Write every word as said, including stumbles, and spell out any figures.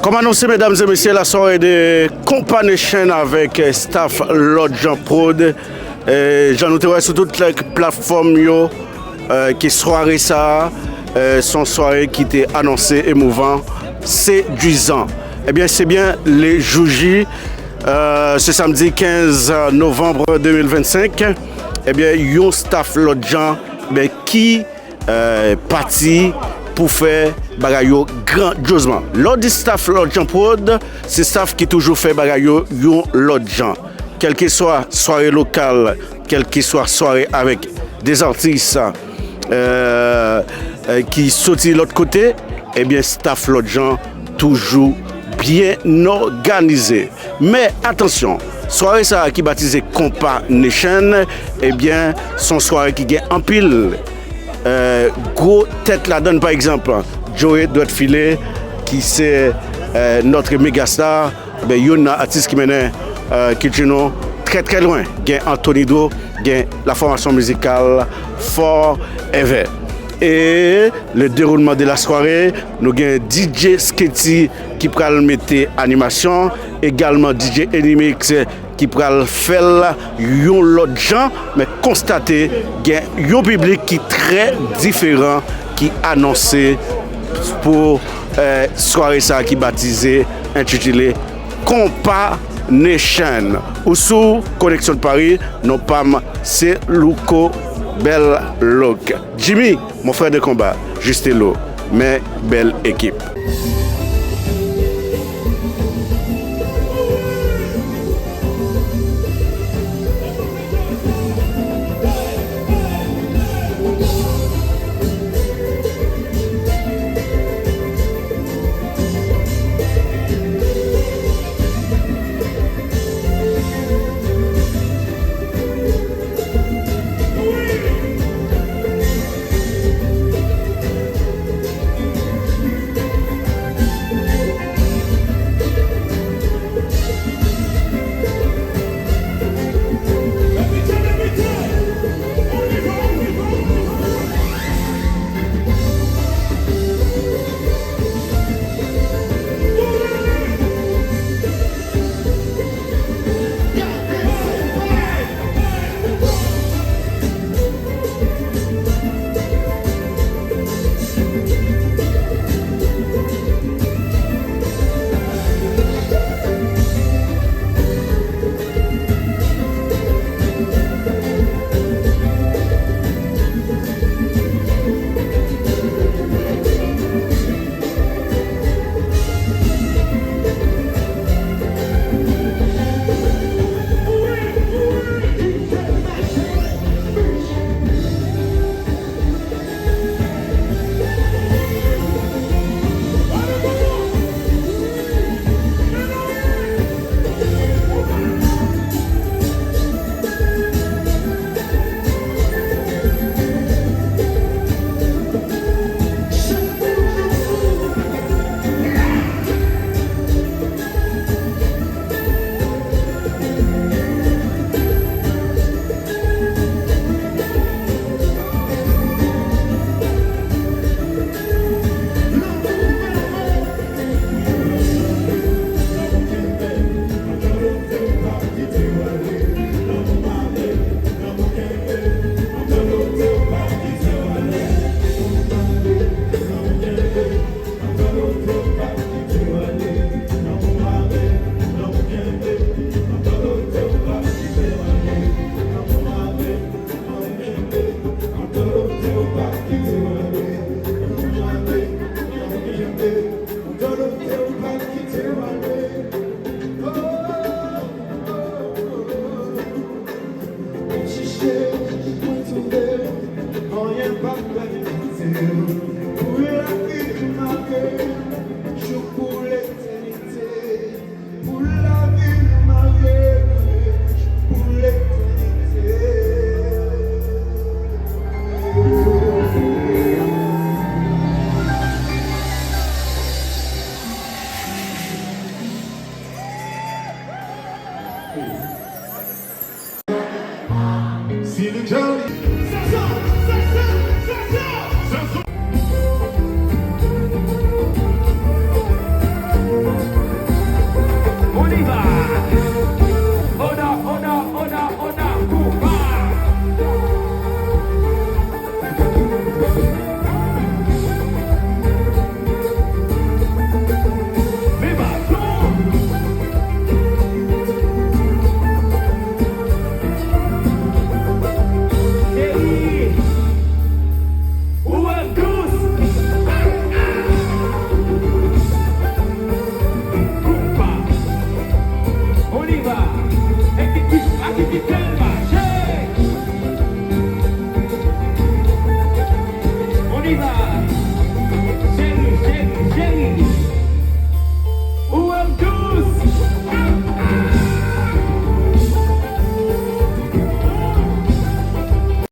Kòm anonse, medam e mesye, la soirée de Compa Nation avèk staff Lòt Jan Prod. Jan nou te wè sou tout platfòm yo, ke sware sa a, se yon sware ki te anonse, emouvan, sedwizan. Ebyen, se byen, le jou J, se samdi kenz novanm de mil vennsenk, ebyen, yon staff Lòt Jan, ben, ki pati pou fè bagay yo grandyozman. Lè w di staff Lòt Jan Prod, se staff ki toujou fè bagay yo yon lòt jan. Kèlkeswa sware lokal, kèlkeswa sware avèk de atis ki soti lòt kote, ebyen, staff Lòt Jan toujou byen òganize. Men atansyon, sware sa a ki batize Compa Nation, ebyen, se yon sware ki gen anpil gwo tèt ladan l. Pa egzanp, Joe Dwèt File, ki se notre méga star, ben, youn nan atis ki mennen kilti nou trè, trè lwen. Gen Anthony Dro, gen la formation musicale Forever. E le déroulement de la soirée, nou gen D J Sketty ki pral mete animasyon, egalman D J Enimix ki pral fè l yon lòt jan, men konstate gen yon piblik ki trè diferan ki anonse pou sware sa a ki batize, entitile Compa Nation. Ou sou Koneksyon de Paris, non pa m se Louko Bèl Lòk. Jimmy, mon frère de combat, Justelo, men bèl ekip.